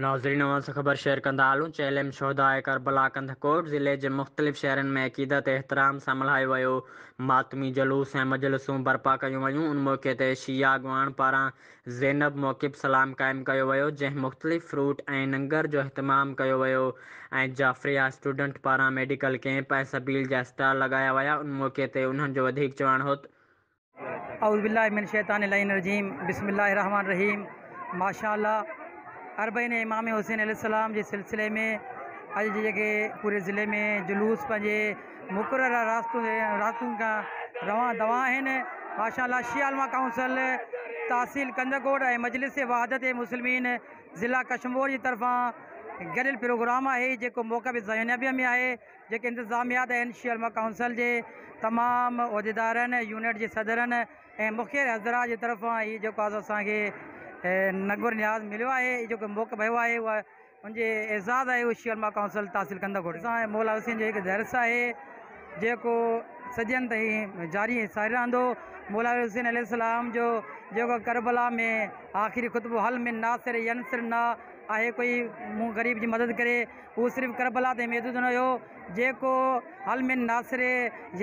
ناظرين اوهان سان خبر شيئر ڪندا هلون چهلم شهداء ڪربلا ڪنڌڪوٽ ضلعي جي مختلف شهرن ۾ عقيدت احترام سان ملهايو ويو. ماتمي جلوس ۽ مجلسون برپا ڪيون ويون. ان موقعي تي شيعا اڳواڻ پاران زينب موڪب سلام قائم ڪيو ويو جنهن مختلف فروٽ ۽ ننگر جو اهتمام ڪيو ويو ۽ جعفريه اسٽوڊنٽ پاران ميڊيڪل ڪئمپ ۽ سبيل جا اسٽال لڳايا ويا. ان موقعي تي انهن جو وڌيڪ چوڻ هو ته. اعوذ بالله من الشيطان اللعين الرجيم بسم الله الرحمن الرحيم ماشاء الله اربعين امام حسين عليه السلام جي سلسلي ۾ اڄ جي جيڪي پوري ضلعي ۾ جلوس پنهنجي مقرره راستن راستن کان روان دوان آهن ماشاء الله شيعه علماء ڪائونسل تحصيل ڪنڌڪوٽ ۽ مجلس وحدت مسلمين ضلع ڪشمور جي طرفان گڏيل پروگرام آهي جيڪو موڪب زينبيه ۾ آهي جيڪي انتظاميات آهن شيعه علماء ڪائونسل جي تمام عهديدارن يونٽ جي صدرن ۽ مخير حضرات جي طرفان هي جيڪو آهي اسان کي ننگر نياز مليو آهي هي جيڪو موقع ڀيو آهي اها ان جي اعزاز آهي اهو شيعه علماء ڪائونسل تحصيل ڪنڌڪوٽ سان مولا حسين جو هڪ درس آهي جيڪو صدين تائين جاري ۽ ساري رهندو مولا حسين عليه السلام جو جيڪو ڪربلا ۾ آخري خطبو هل من ناصر ينصرنا آهي ڪوئي مون غريب جي مدد ڪري هو صرف ڪربلا تائين محدود نه هيو، جيڪو هل من ناصر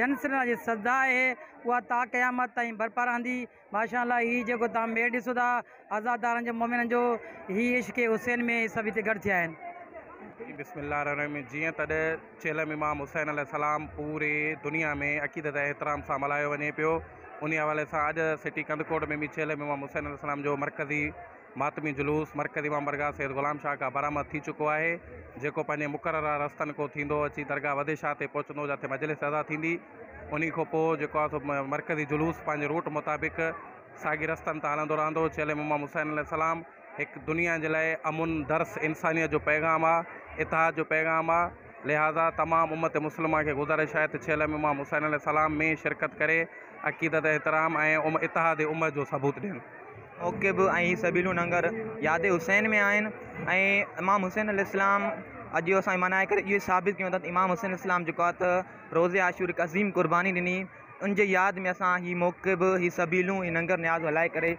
ينصرنا جي صدا آهي اها تا قيامت تائين برپا رهندي. ماشاء الله هي جيڪو توهان ميڙ ڏسو ٿا عزادارن جو مومنن جو هي عشق حسين ۾ سڀ هتي گڏ ٿيا آهن. بسم الله الرحمن الرحيم جيئن ته اڄ چهلم امام حسين عليه السلام پوري دنيا ۾ عقيدت ۽ احترام سان ملهايو وڃي پيو انهي حوالي سان اڄ سٽي ڪنڌڪوٽ ۾ به چهلم امام حسين عليه السلام جو مرڪزي ماتمي جلوس مرڪزي امام برگاهه سيد غلام شاهه کان برآمد ٿي چڪو آهي، جيڪو پنهنجي مقرره رستن ڪو ٿيندو اچي درگاهه وڌي شاهه تي پهچندو جاتي مجلس ادا ٿيندي، انهي کان پوء جيڪو آهي سو مرڪزي جلوس پنهنجي روٽ مطابق ساڳي رستن تان هلندو رهندو، چهلم امام حسين عليه السلام هڪ دنيا جي لاء امن درس انسانيت جو پيغام آ، اتحاد جو پيغام آ، لهٰذا تمام امت مسلمه کي گذارش آهي ته چهلم امام حسين عليه السلام ۾ شرڪت ڪري عقيدت احترام ۽ اتحاد امت جو ثبوت ڏين. موڪب ۽ هي سبيلون ننگر ياد حسين ۾ آهن ۽ امام حسين عليه السلام اڄ اهو اسان ملهائي ڪري اهو ثابت ڪيون ٿا ته امام حسين عليه السلام جيڪو آهي ته روز عاشور هڪ عظيم قرباني ڏني ان جي ياد ۾ اسان هي موڪب هي سبيلون هي ننگر نياز هلائي ڪري.